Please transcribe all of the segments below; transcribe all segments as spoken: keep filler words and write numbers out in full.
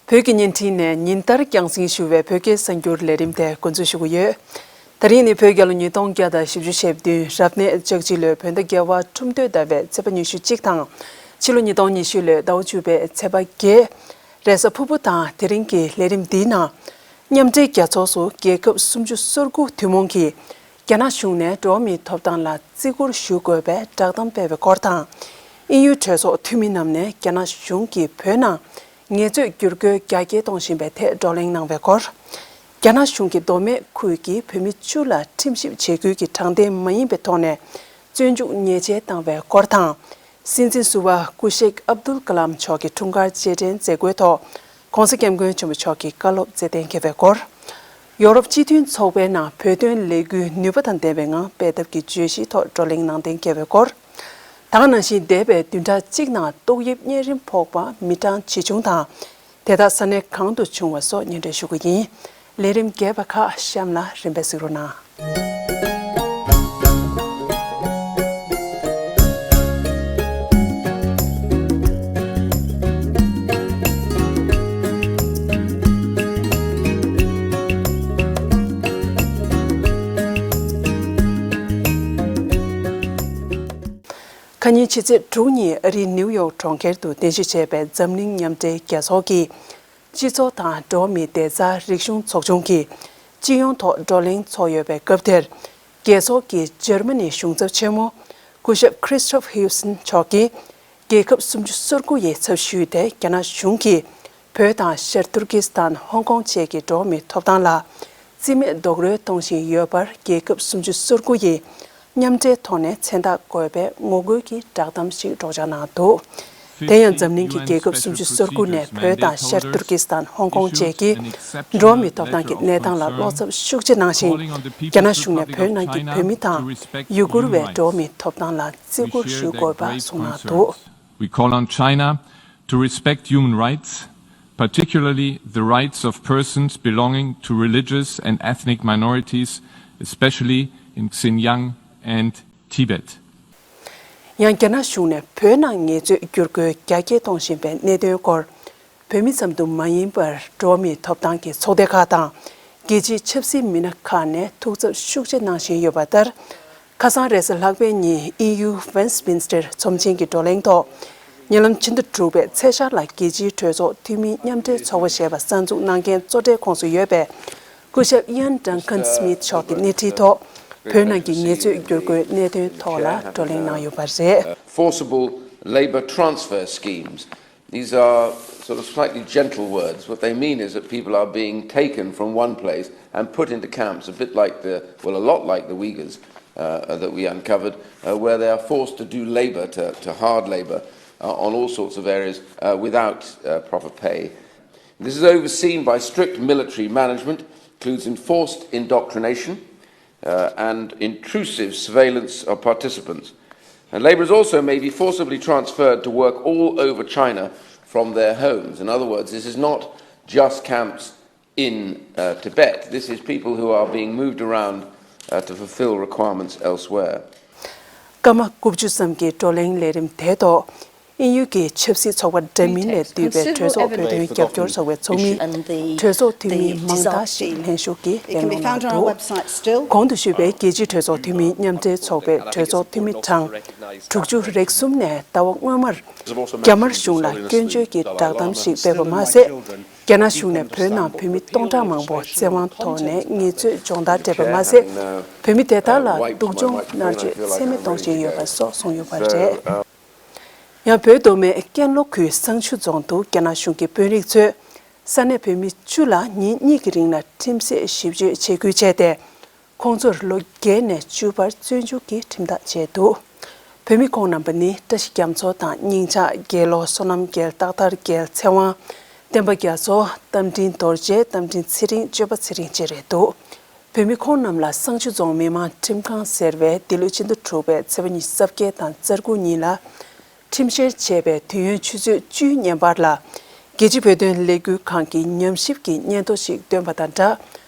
བོད་ཀྱི་བརྙན་འཕྲིན་ནས་ཉིན་ལྟར་རྒྱང་སྲིང་ཞུ་བའི་བོད་སྐད་གསར་འགྱུར་ལས་རིམ་དེ་འགོ་འཛུགས་ཞུ་གི་ཡོད། དེ་རིང་ནི་བོད་རྒྱལ་ལོ་ཉིས་སྟོང་བརྒྱ་དང་བཞི་བཅུ་ཞེ་བདུན་རབ་གནས་ལྕགས་བྱི་ལོའི་བོད་ཟླ་བརྒྱད་པ་ཁྲུམས་སྟོད་ཟླ་བའི་ཚེས་པ་ཉི་ཤུ་གཅིག་དང་། ཕྱི་ལོ་ཉིས་སྟོང་ཉི་ཤུ་ལོའི་ཟླ་བ་བཅུ་པའི་ཚེས་པ་བརྒྱད། རེས་གཟའ་ཕུར་བུ་དང་། དེ་རིང་གི་ལས་རིམ་འདིའི་ནང་། མཉམ་འབྲེལ་རྒྱལ་ཚོགས་སུ་རྒྱལ་ཁབ་སུམ་ཅུ་སོ་དགུ་ཐུན་མོང་གིས། རྒྱ་ནག་གཞུང་ནས་འགྲོ་བ་མིའི་ཐོབ་ཐང་ལ་བརྩི་བཀུར་ཞུ་དགོས་པའི་བསྒྲགས་གཏམ་སྤེལ་བའི་སྐོར་དང་། དབྱིན་ཡུལ་གྲོས་ཚོགས་འཐུས་མི་རྣམས་ནས་རྒྱ་ནག་གཞུང་གིས་བོད་ནང་ངལ་རྩོལ་བསྒྱུར་བཀོལ་རྒྱ་སྐྱེད་གཏོང་བཞིན་པའི་ཐད་བགྲོ་གླེང་གནང་བའི་སྐོར། རྒྱ་ནག་གཞུང་གིས་མདོ་སྨད་ཁུལ་གྱི་བོད་མི་བཅུ་ལ་ཁྲིམས་ཞིབ་བྱེད་ཁུལ་གྱི་དྲང་བདེན་མ་ཡིན་པའི་ཐོག་ནས་བཙོན་འཇུག་ཉེས་ཆད་བཏང་བའི་སྐོར་དང་། སྲིད་འཛིན་ཟུར་པ་སྐུ་གཤེགས་ཨབ་དུལ་ཀ་ལམ་མཆོག་གི་འཁྲུངས་སྐར་རྗེས་དྲན་མཛད་སྒོའི་ཐོག་༸གོང་ས་༸སྐྱབས་མགོན་ཆེན་པོ་མཆོག་གིས་བཀའ་སློབ་སྩལ་གཏན་འཁེལ་བའི་སྐོར། ཡོ་རོབ་སྤྱི་མཐུན་ཚོགས་པའི་ནང་བོད་དོན་ལས་འགུལ་ནུས་པ་དང་ལྡན་པའི་ངང་སྤེལ་ཐབས་ཀྱི་བརྗོད་གཞིའི་ཐོག་བགྲོ་གླེང་གནང་གཏན་འཁེལ་བའི་སྐོར། ད་ག་ནང་བཞིན་འདས་པའི་བདུན་ཕྲག་གཅིག་ནང་ཏོག་དབྱིབས་གཉན་རིམས་ཕོག་པ་མི་གྲངས་ཇི་བྱུང་དང་། དེ་དག་ས་གནས་གང་དུ་བྱུང་བ་སོགས་སྙན་སྒྲོན་ཞུ་གི་ཡིན། ལས་རིམ་རྒྱས་པ་ཁག་གཤམ་ལ་རིམ་པས་གཟིགས་རོགས་གནང་། ཁ་ཉིན་ཕྱི་ཚེས་དྲུག་ཉིན་ཨ་རིའི་ནིའུ་ཡོག་གྲོང་ཁྱེར་དུ་རྟེན་གཞི་བྱས་པའི་འཛམ་གླིང་མཉམ་འབྲེལ་རྒྱལ་ཚོགས་ཀྱི་སྤྱི་ཚོགས་དང་འགྲོ་བ་མིའི་བདེ་རྩ་རིག་གཞུང་ཚོགས་ཆུང་གིས་སྤྱི་ཡོངས་ཐོག་བགྲོ་གླེང་ཚོགས་ཡོད་པའི་སྐབས་དེར། རྒྱལ་ཚོགས་ཀྱི་འཇར་མ་ནིའི་གཞུང་ཚབ་ཆེན་མོ་སྐུ་ཞབས་Christoph Heusen་མཆོག་གིས། རྒྱལ་ཁབ་སུམ་ཅུ་སོ་དགུ་ཡི་ཚབ་ཞུས་ཏེ། རྒྱ་ནག་གཞུང་གིས་བོད་དང་ཤར་ཏུར་ཀི་སི་ཐན། ཧོང་ཀོང་བཅས་ཀྱི་འགྲོ་བ་མིའི་ཐོབ་ཐང་ལ་རྩིས་མེད་རྡོག་རོལ་གཏོང་བཞིན་ཡོད་པར། རྒྱལ་ཁབ་སུམ་ཅུ་སོ་དགུ་ཡིས་མཉམ་འབྲེལ་ཐོག་ནས་མཚན་རྟགས་འགོད་པའི་ངོ་རྒོལ་གྱི་བསྒྲགས་གཏམ་ཞིག་སྒྲོག་སྦྱང་གནང་འདུག། དེ་ཡང་འཛམ་གླིང་གི་རྒྱལ་ཁབ་སུམ་ཅུ་སོ་དགུ་ནས་བོད་དང་ཤར་ཏུར་ཀི་སི་ཐན། ཧོང་ཀོང་བཅས་ཀྱི་འགྲོ་བ་མིའི་ཐོབ་ཐང་གི་གནས་སྟངས་ལ་བློ་འཚབ་ཤུགས་ཆེ་གནང་ཞིང་། རྒྱ་ནག་གཞུང་ནས་བོད་ནང་གི་བོད་མི་དང་ཡུ་གུར་བའི་འགྲོ་བ་མིའི་ཐོབ་ཐང་ལ་བརྩི་བཀུར་ཞུ་དགོས་པ་གསུངས་གནང་འདུག། We call on China to respect human rights, particularly the rights of persons belonging to religious and ethnic minorities, especially in Xinjiang and Tibet. ཡང་རྒྱ་ནག་གཞུང་ནས་བོད་ནང་ངལ་རྩོལ་བསྒྱུར་བཀོལ་རྒྱ་སྐྱེད་གཏོང་བཞིན་པའི་གནད་དོན་སྐོར། བོད་མི་ཙམ་དུ་མ་ཡིན་པར། འགྲོ་བ་མིའི་ཐོབ་ཐང་གི་ཚོགས་སྡེ་ཁག་དང་། རྒྱལ་སྤྱིའི་ཆབ་སྲིད་མི་སྣ་ཁག་ནས་ཐུགས་འཚབ་ཤུགས་ཆེ་གནང་བཞིན་ཡོད་པ་ལྟར། ཁ་སང་རེས་གཟའ་ལྷག་པའི་ཉིན་དབྱིན་ཡུལ་ཝེན་སི་མིན་སི་ཊར་ཚོམས་ཆེན་གྱི་བགྲོ་གླེང་ཐོག། ཉེ་ལམ་ཕྱི་ཟླ་དྲུག་པའི་ཚེས་ཤར་ལ། རྒྱལ་སྤྱིའི་གྲོས་ཚོགས་འཐུས་མིའི་མཉམ་འབྲེལ་ཚོགས་པ་ཞེས་པ་གསར་འཛུགས་གནང་མཁན་གཙོ་གྲས་ཁོངས་སུ་ཡོད་པའི་སྐུ་ཞབས་Ian Duncan Smith་མཆོག་གི་སྣེ་ཁྲིད་ཐོག། བོད་ནང་གི་ངལ་རྩོལ་བསྒྱུར་བཀོལ་གནད་དོན་ཐོག་ལ་བགྲོ་གླེང་གནང་ཡོད་པ་རེད། Forcible labour transfer schemes. These are sort of slightly gentle words. What they mean is that people are being taken from one place and put into camps, a bit like the, well, a lot like the Uyghurs uh, that we uncovered, uh, where they are forced to do labour, to, to hard labour, uh, on all sorts of areas uh, without uh, proper pay. This is overseen by strict military management, includes enforced indoctrination, uh, and intrusive surveillance of participants. And labourers also may be forcibly transferred to work all over China from their homes. In other words, this is not just camps in uh, Tibet. This is people who are being moved around uh, to fulfill requirements elsewhere. སྐར་མ་དགུ་བཅུ་ཙམ་གྱི་བགྲོ་གླེང་ལས་རིམ་དེའི་ཐོག། དབྱིན་ཡུལ་གྱི་ཆབ་སྲིད་ཚོགས་པ་འདྲ་མིན་ལས་འདུས་པའི་གྲོས་ཚོགས་བོད་དོན་རྒྱབ་སྐྱོར་ཚོགས་པའི་ཚོགས་མི། གྲོས་ཚོགས་འཐུས་མི་མང་དག་ཞིག་ལྷན་ཞུགས་ཀྱིས་གླེང་སློང་གནང་འདུག། གོང་དུ་ཞུས་པའི་རྒྱལ་སྤྱིའི་གྲོས་ཚོགས་འཐུས་མིའི་མཉམ་འབྲེལ་ཚོགས་པའི་གྲོས་ཚོགས་འཐུས་མི་གྲངས་དྲུག་ཅུ་རེ་གསུམ་ནས་ཟླ་བ་སྔོན་མར་རྒྱ་དམར་གཞུང་ལ་སྐྱོན་བརྗོད་ཀྱི་བསྒྲགས་གཏམ་ཞིག་སྤེལ་བ་མ་ཟད། རྒྱ་ནག་གཞུང་ནས་བོད་ནང་བོད་མི་སྟོང་ཕྲག་མང་པོ་བཙན་དབང་ཐོག་ནས་ངལ་རྩོལ་སྦྱོང་བརྡར་སྤྲད་པ་མ་ཟད། བོད་མི་དེ་དག་ལ་སྡུག་སྦྱོང་མནར་གཅོད་ཚད་མེད་གཏོང་བཞིན་ཡོད་པ་སོགས་གསུངས་ཡོད་པ་རེད། ཡང་བོད་མདོ་སྨད་ཀན་ལྷོ་ཁུལ་བསང་ཆུ་རྫོང་དུ་རྒྱ་ནག་གཞུང་གི་དཔོན་རིགས་ཚོས་ས་གནས་བོད་མི་བཅུ་ལ་ཉིན་གཉིས་ཀྱི་རིང་ལ་ཁྲིམས་སེལ་ཞིབ་དཔྱོད་བྱེད་ཁུལ་བྱས་ཏེ། ཁོང་ཚོར་ལོ་བརྒྱད་ནས་བཅུ་བར་བཙོན་འཇུག་གི་ཁྲིམས་ཐག་བཅད་འདུག། བོད་མི་ཁོང་རྣམ་པ་ནི་བཀྲ་ཤིས་རྒྱ་མཚོ་དང་། སྙིང་ལྕགས། རྒྱལ་ལོ། བསོད་ནམས་རྒྱལ། སྟག་ཐར་རྒྱལ། ཚེ་དབང་། བསྟན་པ་རྒྱ་མཚོ། རྟ་མགྲིན་རྡོ་རྗེ། རྟ་མགྲིན་ཚེ་རིང་། སྤྱོད་པ་ཚེ་རིང་བཅས་རེད་འདུག། བོད་མི་ཁོང་རྣམས་ལ་བསང་ཆུ་རྫོང་མི་དམངས་ཁྲིམས་ཁང་ཟེར་བས་འདི་ལོའི་ཕྱི་ཟླ་དྲུག་པའི་ཚེས་པ་ཉི་ཤུ་རྩ་བརྒྱད་དང་རྩ་དགུ་ཉིན་ལ་ཁྲིམས་བཤེར་བྱས་པའི་དུས་ཡུན་ཆུ་ཚོད་བཅུའི་བརྙན་པར་ལ། རྒྱལ་སྤྱིའི་བོད་དོན་ལས་འགུལ་ཁང་གི་ཉམས་ཞིབ་ཀྱི་སྙན་ཐོ་ཞིག་བཏོན་པ་དང་སྦྲགས།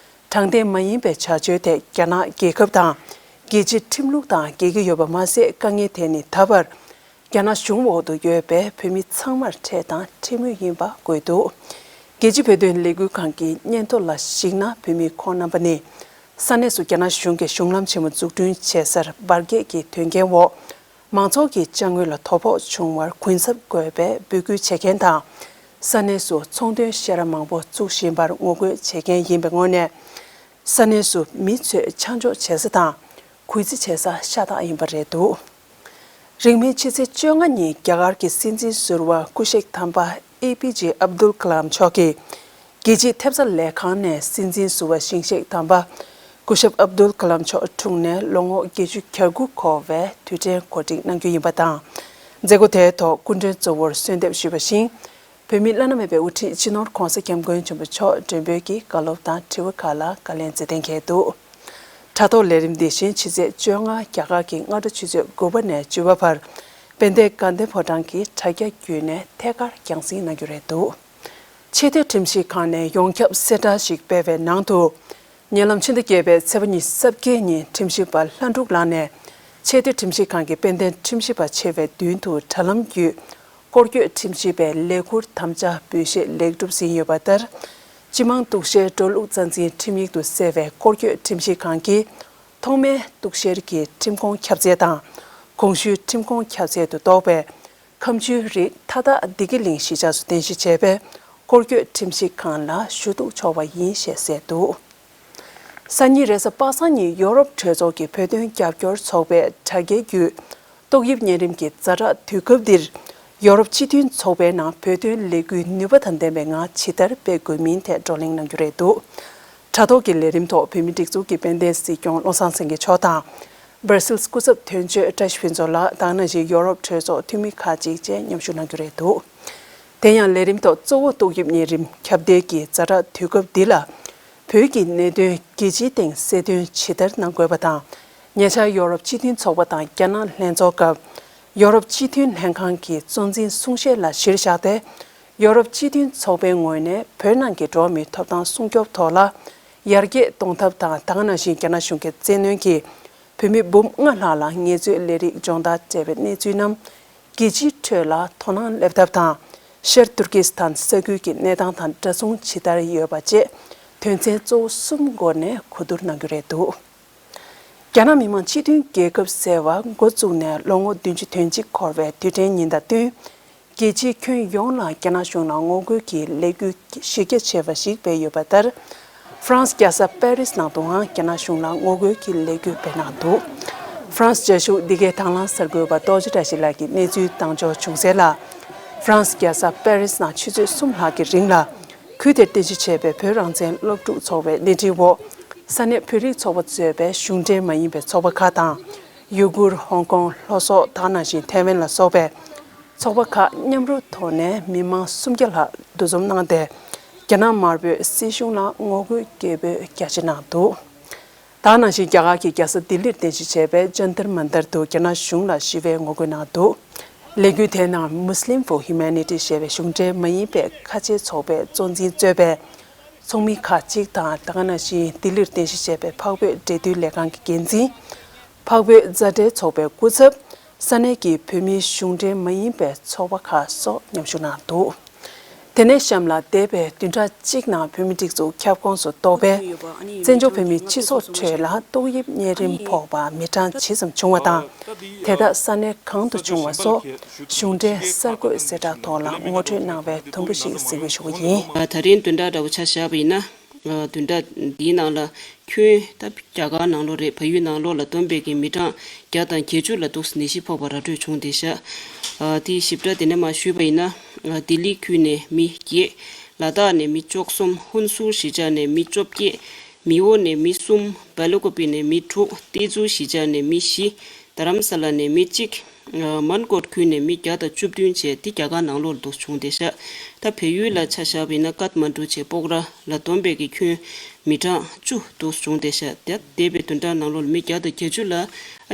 དྲང་བདེན་མ་ཡིན་པའི་བྱ་སྤྱོད་དེ་རྒྱ་ནག་རྒྱལ་ཁབ་དང་། རྒྱལ་སྤྱིའི་ཁྲིམས་ལུགས་དང་འགལ་གྱི་ཡོད་པ་མ་ཟད། དཀའ་ངལ་དེ་ནི་ད་བར་རྒྱ་ནག་གཞུང་འོག་ཏུ་ཡོད་པའི་བོད་མི་ཚང་མར་འཕྲད་དང་འཕྲད་མུས་ཡིན་པ་འགོད་འདུག། རྒྱལ་སྤྱིའི་བོད་དོན་ལས་འགུལ་ཁང་གི་སྙན་ཐོ་ལ་གཞིགས་ན། བོད་མི་ཁོང་རྣམ་པ་ནི་ས་གནས་སུ་རྒྱ་ནག་གཞུང་གིས་གཞུང་ལམ་ཆེན་མོ་འཛུགས་སྐྲུན་བྱེད་སར་འབར་གས་ཀྱི་དོན་རྐྱེན་འོག་མང་ཚོགས་ཀྱི་ཅ་དངོས་ལ་དོ་ཕོག་བྱུང་བར་གུན་གསབ་དགོས་པའི་འབོད་སྐུལ་བྱེད་མཁན་དང་། ས་གནས་སུ་ཚོང་དོན་བཤས་ར་མང་པོ་བཙུགས་བཞིན་པར་ངོ་རྒོལ་བྱེད་མཁན་ཡིན་པའི་ངོས་ནས། ས་གནས་སུ་མི་ཚོས་ཆ་འཇོག་བྱེད་ས་དང་གུས་བརྩི་བྱེད་ས་ཤ་སྟག་ཡིན་པ་རེད་འདུག་རིང་མིན་ཕྱི་ཚེས་བཅོ་ལྔ་ཉིན་རྒྱ་གར་གྱི་སྲིད་འཛིན་ཟུར་པ་སྐུ་གཤེགས་དམ་པ་ཨེ་པི་ཇེ་ཨབ་དུལ་ཀ་ལམ་མཆོག་གིས་རྒྱལ་སྤྱིའི་ཐེབས་རྩ་ལས་ཁང་ནས་སྲིད་འཛིན་ཟུར་པ་ཞིང་གཤེགས་དམ་པ་སྐུ་ཞབས་ཨབ་དུལ་ཀ་ལམ་མཆོག་འཁྲུངས་ནས་ལོ་ངོ་བརྒྱད་ཅུ་གྱ་དགུ་འཁོར་བའི་དུས་དྲན་གོ་སྒྲིག་གནང་རྒྱུ་ཡིན་པ་དང་། མཛད་སྒོ་དེའི་ཐོག་སྐུ་མགྲོན་གཙོ་བོར་གསོལ་འདེབས་ཞུས་པ་བཞིན། བོད་མིའི་བླ་ན་མེད་པའི་དབུ་ཁྲིད་སྤྱི་ནོར་༧གོང་ས་༧སྐྱབས་མགོན་ཆེན་པོ་མཆོག་མགྲོན་འབོད་ཀྱིས་བཀའ་སློབ་དང་དྲི་བ་ཁག་ལ་བཀའ་ལན་སྩལ་གཏན་འཁེལ་འདུག་དྲ་ཐོག་ལས་རིམ་འདི་བཞིན་ཕྱི་ཚེས་བཅོ་ལྔ་རྒྱ་གར་གྱི་སྔ་དྲོ་ཆུ་ཚོད་དགུ་པ་ནས་བཅུ་པ་བར་དཔལ་ལྡན་དགའ་ལྡན་ཕོ་བྲང་གི་དྲ་རྒྱ་བརྒྱུད་ནས་ཐད་ཀར་རྒྱང་སྲིང་གནང་རྒྱུ་རེད་འདུག་ཆེས་མཐོའི་ཁྲིམས་ཞིབ་ཁང་ནས་ཡོངས་ཁྱབ་གསལ་བསྒྲགས་ཤིག་སྤེལ་བའི་ནང་དུ། ཉེ་ལམ་ཕྱི་ཟླ་བརྒྱད་པའི་ཚེས་པ་ཉི་ཤུ་རྩ་བརྒྱད་ཉིན་ཁྲིམས་ཞིབ་པ་ལྷ་འབྲུག་ལགས་ནས་ཆེས་མཐོའི་ཁྲིམས་ཞིབ་ཁང་གི་དཔལ་ལྡན་ཁྲིམས་ཞིབ་པ་ཆེ་བའི་མདུན་དུ་དྲ་ལམ་བརྒྱུད་སྐོར་སྐྱོད་ཁྲིམས་ཞིབ་པའི་ལས་འཁུར་དམ་བཅའ་འབུལ་བཞེས་ལེགས་གྲུབ་ཟིན་ཡོད་པ་ལྟར། སྤྱི་དམངས་གཏུག་བཤེར་འགྲོ་ལུགས་རྩ་འཛིན་ཁྲིམས་ཡིག་ཏུ་གསལ་བའི་སྐོར་སྐྱོད་ཁྲིམས་ཞིབ་ཁང་གིས་ཐོག་མའི་གཏུག་བཤེར་གྱི་ཁྲིམས་ཁོངས་ཁྱབ་ཚད་དང་། གོང་ཞུས་ཁྲིམས་ཁོངས་ཁྱབ་ཚད་དུ་གཏོགས་པའི་ཁ་མཆུའི་རིགས་མཐའ་དག་བདེ་སྐྱིད་གླིང་གཞིས་ཆགས་སུ་རྟེན་གཞི་བྱས་པའི་སྐོར་སྐྱོད་ཁྲིམས་ཞིབ་ཁང་ལ་ཞུ་གཏུག་ཆོག་པ་ཡིན་ཞེས་གསལ་འདུག་སང་ཉིན་རེས་གཟའ་པ་སངས་ཉིན་ཡོ་རོབ་གྲོས་ཚོགས་ཀྱི་བོད་དོན་རྒྱབ་སྐྱོར་ཚོགས་པའི་དྲ་རྒྱའི་བརྒྱུད་ཏོག་དབྱིབས་གཉན་རིམས་ཀྱི་ཛ་དྲག་དུས་སྐབས་འདིར། ཡོ་རོབ་སྤྱི་མཐུན་ཚོགས་པའི་ནང་བོད་དོན་ལས་འགུལ་ནུས་པ་དང་ལྡན་པའི་ངང་ཇི་ལྟར་སྤེལ་དགོས་མིན་ཐད་བགྲོ་གླེང་གནང་རྒྱུ་རེད་འདུག་དྲ་ཐོག་གི་ལས་རིམ་ཐོག་བོད་མིའི་སྒྲིག་འཛུགས་ཀྱི་དཔལ་ལྡན་སྲིད་སྐྱོང་བློ་བཟང་སེང་གེ་མཆོག་དང་། སྦར་སིལ་སྐུ་ཚབ་དོན་གཅོད་བཀྲ་ཤིས་ཕུན་ཚོགས་ལགས་དང་ནང་བཞིན་ཡོ་རོབ་གྲོས་ཚོགས་འཐུས་མི་ཁག་ཅིག་བཅས་མཉམ་ཞུགས་གནང་རྒྱུ་རེད་འདུག་དེ་ཡང་ལས་རིམ་ཐོག་གཙོ་བོ་ཏོག་དབྱིབས་གཉན་རིམས་ཁྱབ་གདལ་གྱི་ཛ་དྲག་དུས་སྐབས་འདི་ལ། བོད་ཀྱི་གནད་དོན་རྒྱལ་སྤྱིའི་སྟེང་གསལ་སྟོན་ཇི་ལྟར་གནང་དགོས་པ་དང་། ཉེ་ཆར་ཡོ་རོབ་སྤྱི་མཐུན་ཚོགས་པ་དང་རྒྱ་ནག་ལྷན་ཚོགས་སྐབས། ཡོ་རོབ་སྤྱི་མཐུན་ལྷན་ཁང་གི་གཙོ་འཛིན་གསུང་བཤད་ལ་གཞིར་བཞག་སྟེ། ཡོ་རོབ་སྤྱི་མཐུན་ཚོགས་པའི་ངོས་ནས་བོད་ནང་གི་འགྲོ་བ་མིའི་ཐོབ་ཐང་སྲུང་སྐྱོབ་ཐོག་ལ་ཡར་རྒྱས་གཏོང་ཐབས་དང་། ད་ག་ནང་བཞིན་རྒྱ་ནག་གཞུང་གིས་བཙན་གནོན་གྱིས་བོད་མི་འབུམ་ལྔ་ལྷག་ལ་ངལ་རྩོལ་ལས་རིགས་སྦྱོང་བརྡར་སྤྲད་པའི་གནས་ཚུལ་རྣམས་རྒྱལ་སྤྱིའི་ཁྲོད་ལ་དོ་སྣང་སླེབས་ཐབས་དང་། ཤར་ཏུར་ཀི་སི་ཐན་ས་ཁུལ་གྱི་གནས་སྟངས་དང་འདྲ་མཚུངས་ཇི་ལྟར་ཡོད་པ་བཅས་དོན་ཚན་གཙོ་བོ་གསུམ་སྒོ་ནས་གོ་བསྡུར་གནང་རྒྱུ་རེད་འདུག་རྒྱ་ནག་མི་དམངས་སྤྱི་མཐུན་རྒྱལ་ཁབ་ཟེར་བ་འགོ་བཙུགས་ནས་ལོ་ངོ་བདུན་ཅུ་དོན་གཅིག་འཁོར་བའི་དུས་དྲན་ཉིན་དང་བསྟུན། རྒྱལ་སྤྱིའི་ཁྱོན་ཡོངས་ལ་རྒྱ་ནག་གཞུང་ལ་ངོ་རྒོལ་གྱི་ལས་འགུལ་གཞི་རྒྱ་ཆེ་བ་ཞིག་སྤེལ་ཡོད་པ་ལྟར། ཧྥ་རན་སི་རྒྱལ་ས་པེ་རིས་ནང་དུའང་རྒྱ་ནག་གཞུང་ལ་ངོ་རྒོལ་གྱི་ལས་འགུལ་སྤེལ་གནང་འདུག་ཧྥ་རན་སི་རྒྱ་གཞུང་འདི་གའི་དང་བླངས་གསར་འགོད་པ་རྡོ་རྗེ་བཀྲ་ཤིས་ལགས་ཀྱིས་གནས་ཚུལ་བཏང་འབྱོར་བྱུང་གསལ་ལ། ཧྥ་རན་སི་རྒྱལ་ས་པེ་རིས་ནང་ཆུ་ཚོད་གསུམ་ལྷག་གི་རིང་ལ། ཁུལ་དེར་རྟེན་གཞི་བྱས་པའི་བོད་རང་བཙན་སློབ་ཕྲུག་ཚོགས་པའི་སྣེ་ཁྲིད་འོག་ས་གནས་བོད་རིགས་ཚོགས་པ་གཙོས་པའི་གཞུང་འབྲེལ་མ་ཡིན་པའི་ཚོགས་པ་ཁག་དང་། ཡུ་གུར། ཧོང་ཀོང་། ལྷོ་སོག་དང་ནང་བཞིན་ཐའེ་ཝན་ལ་སོགས་པའི་ཚོགས་པ་ཁག་མཉམ་རུབ་ཐོག་ནས་མི་མང་སུམ་བརྒྱ་ལྷག་འདུ་འཛོམས་གནང་སྟེ། རྒྱ་ནག་དམར་པོས་སྲིད་གཞུང་ལ་ངོ་རྒོལ་སྐད་འབོད་རྒྱ་ཆེ་གནང་འདུག་དེ་ནང་བཞིན་རྒྱ་གར་གྱི་རྒྱལ་ས་ལྡི་ལིར་རྟེན་གཞི་བྱས་པའི་ཇན་ཏར་མན་ཏར་དུ་རྒྱ་ནག་གཞུང་ལ་ཞི་བའི་ངོ་རྒོལ་གནང་འདུག་ལས་འགུལ་དེའི་ནང་Muslim for Humanity ཞེས་པའི་གཞུང་འབྲེལ་མ་ཡིན་པའི་ཁ་ཆེའི་ཚོགས་པའི་གཙོ་འཛིན་གཙོས་པའི་ཚོགས་མི་ཁག་ཅིག་དང་། དེ་ག་ནང་བཞིན་ལྡི་ལིར་རྟེན་གཞི་བྱས་པའི་འཕགས་བོད་འབྲེལ་མཐུད་ལས་ཁང་གི་འགན་འཛིན། འཕགས་བོད་མཛའ་འབྲེལ་ཚོགས་པའི་སྐུ་ཚབ། ས་གནས་ཀྱི་བོད་མིའི་གཞུང་འབྲེལ་མ་ཡིན་པའི་ཚོགས་པ་ཁག་སོགས་མཉམ་ཞུགས་གནང་འདུག་དེ་ནས་གཤམ་ལ་འདས་པའི་བདུན་ཕྲག་གཅིག་ནང་བོད་མིའི་སྒྲིག་འཛུགས་ཁྱབ་ཁོངས་སུ་གཏོགས་པའི་བཙན་བྱོལ་བོད་མིའི་སྤྱི་ཚོགས་ཁྲོད་ལ་ཏོག་དབྱིབས་གཉན་རིམས་ཕོག་པ་མི་གྲངས་ཇི་ཙམ་བྱུང་བ་དང་། དེ་དག་ས་གནས་གང་དུ་བྱུང་བ་སོགས་གཞུང་འབྲེལ་གསར་འགོད་གསལ་བསྒྲགས་ཐོག་ལ་ངོ་སྤྲོད་གནང་བའི་དུམ་བུ་ཞིག་གཟིགས་འབུལ་ཞུ་བ་ཡིན། ད་རིང་བདུན་ཕྲག་འདྲ་བོ་ཆ་བཞག་པ་ཡིན་ན། བདུན་ཕྲག་འདིའི་ནང་ལ་ཁྱོན་ད་རྒྱ་གར་ནང་ལོགས་རེད། བལ་ཡུལ་ནང་ལོགས་ལ་བསྡོམས་པས་ཀྱི་མི་གྲངས་བརྒྱ་དང་བརྒྱད་ཅུ་ལ་འདུག་ནད་གཞི་ཕོག་པ་ར་སྤྲོད་བྱུང་བསྡད་ཤག་དེའི་ཞིབ་ཕྲ་དེ་ནས་མར་ཞུས་པ་ཡིན་ན། ལྡི་ལི་ཁུལ་ནས་མི་བརྒྱད། ལ་དྭགས་ནས་མི་བཅུ་གསུམ། ཧུན་སུར་གཞིས་ཆགས་ནས་མི་བཅོ་བརྒྱད། མེའོ་ནས་མི་གསུམ། སྦེལ་ཀོབ་པི་ནས་མི་དྲུག་ཏེ་ཛུ་གཞིས་ཆགས་ནས་མི་བཞི། རྡ་རམ་ས་ལ་ནས་མི་གཅིག་མན་གོད་ཁུལ་ནས་མི་བརྒྱ་དང་བཅུ་བདུན་བཅས་འདི་རྒྱ་གར་ནང་ལོགས་ལ་འདུག་བྱུང་བསྡད་ཤག་ད་བལ་ཡུལ་ལ་ཆ་བཞག་པ་ཡིན་ན་ཀཏ་མན་ཌུ་བཅས་སྤོག་ར་ལ་བསྡོམས་པས་ཀྱི་ཁྱོན་མི་གྲངས་བཅུ་འདུག་བྱུང་བསྡད་ཤག་ད་འདས་པའི་བདུན་ཕྲག་ནང་ལོགས་ལ་མི་བརྒྱ་དང་བརྒྱད་ཅུ་ལ་ཨ་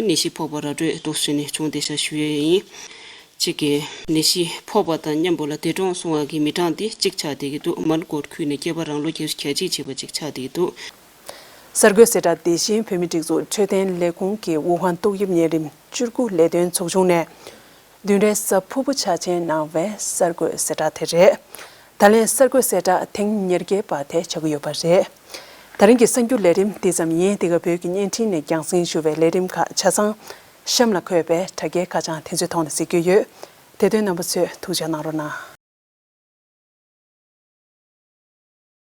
ནད་གཞི་ཕོག་པ་ར་སྤྲོད་འདུག་བྱས་ནས་བྱུང་བསྡད་ཤག་ཞུ་ཡས་ཡིན། གཅིག་གིས་ནད་གཞི་ཕོག་པ་དང་མཉམ་པོ་ལ་འདས་གྲོངས་སོང་བ་གི་མི་གྲངས་དེ་གཅིག་ཆགས་བསྡད་ཀྱི་འདུག་མན་གོད་ཁུལ་ནས་སྐྱེས་པ་རང་ལོ་བརྒྱད་ཅུ་གྱ་གཅིག་བྱས་པ་གཅིག་ཆགས་བསྡད་ཀྱི་འདུག་གསར་འགོད་གསལ་བསྒྲགས་དེ་བཞིན་བོད་མིའི་སྒྲིག་འཛུགས་འཕྲོད་བསྟེན་ལས་ཁུངས་ཀྱི་ཝུ་ཧན་ཏོག་དབྱིབས་གཉན་རིམས་བཅུ་དགུ་ལས་དོན་ཚོགས་ཆུང་ནས་བདུན་ཕྲག་གཟའ་ཕུར་བུ་འཆར་ཅན་གནང་བའི་གསར་འགོད་གསལ་བསྒྲགས་དེ་རེད། ད་ལན་གསར་འགོད་གསལ་བསྒྲགས་ཐེངས་ཉེར་བརྒྱད་པ་དེ་ཆགས་ཀྱི་ཡོད་པ་རེད། ད་རིང་གི་གསར་འགྱུར་ལས་རིམ་འདི་ཙམ་ཡིན། འདི་ག་བོད་ཀྱི་བརྙན་འཕྲིན་ནས་རྒྱང་སྲིང་ཞུ་བའི་ལས་རིམ་ཁག་ཆ་ཚང་གཤམ་ལ་འཁོད་པའི་དྲ་རྒྱའི་ཁ་བྱང་དེ་ཚོའི་ཐོག་ནས་གཟིགས་རྒྱུ་ཡོད། དེ་དོན་རྣམ་པ་ཚོས་ཐུགས་རྗེ་གནང་རོགས་གནང་།